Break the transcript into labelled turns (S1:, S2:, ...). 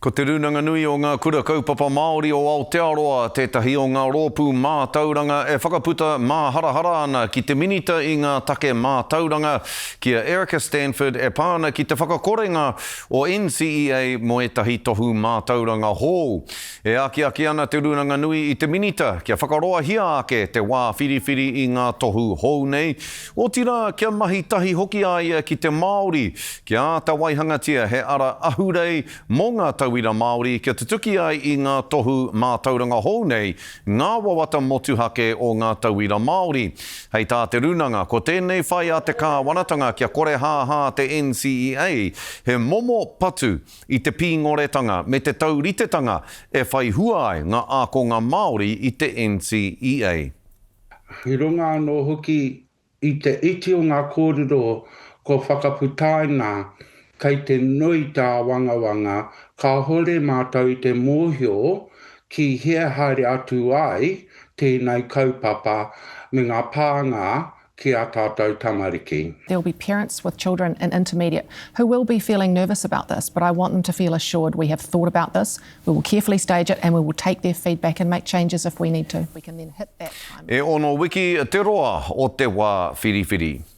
S1: Ko Te Rūnanga Nui o Ngā Kura Kaupapa Māori o Aotearoa tētahi o ngā rōpū mātauranga e whakaputa māharahara ana ki te Minita i ngā take mātauranga, ki a Erica Stanford e pā ana ki te whakakorenga o NCEA mō ētahi tohu mātauranga hou. E akiaki ana Te Rūnanga Nui i te Minita kia whakaroahia ake te wā whiriwhiri i ngā tohu hou nei, otirā kia mahi tahi hoki a ia ki te Māori kia āta waihangatia he ara ahurei mō ngā tauira Māori kia tutuki ai i ngā tohu mātauranga hou nei ngā wawata motuhake o ngā tauira Māori. Hei tā te Rūnanga, ko tēnei whai a te kāwanatanga kia korehāhā te NCEA he momo patu i te pīngoretanga me te tauritetanga e whai hua ai ngā ākonga Māori i te NCEA.
S2: I runga anō hoki i te iti o ngā kōrero kua whakaputaina kei te nui te āwangawanga kāore mātou i te mōhio ki hea haere atu ai tēnei kaupapa me ngā pānga ki ā tātou tamariki.
S3: There will be parents with children in intermediate who will be feeling nervous about this, but I want them to feel assured we have thought about this, we will carefully stage it and we will take their feedback and make changes if we need to. We can then hit that time.
S1: E ono wiki te roa o te wā whiriwhiri.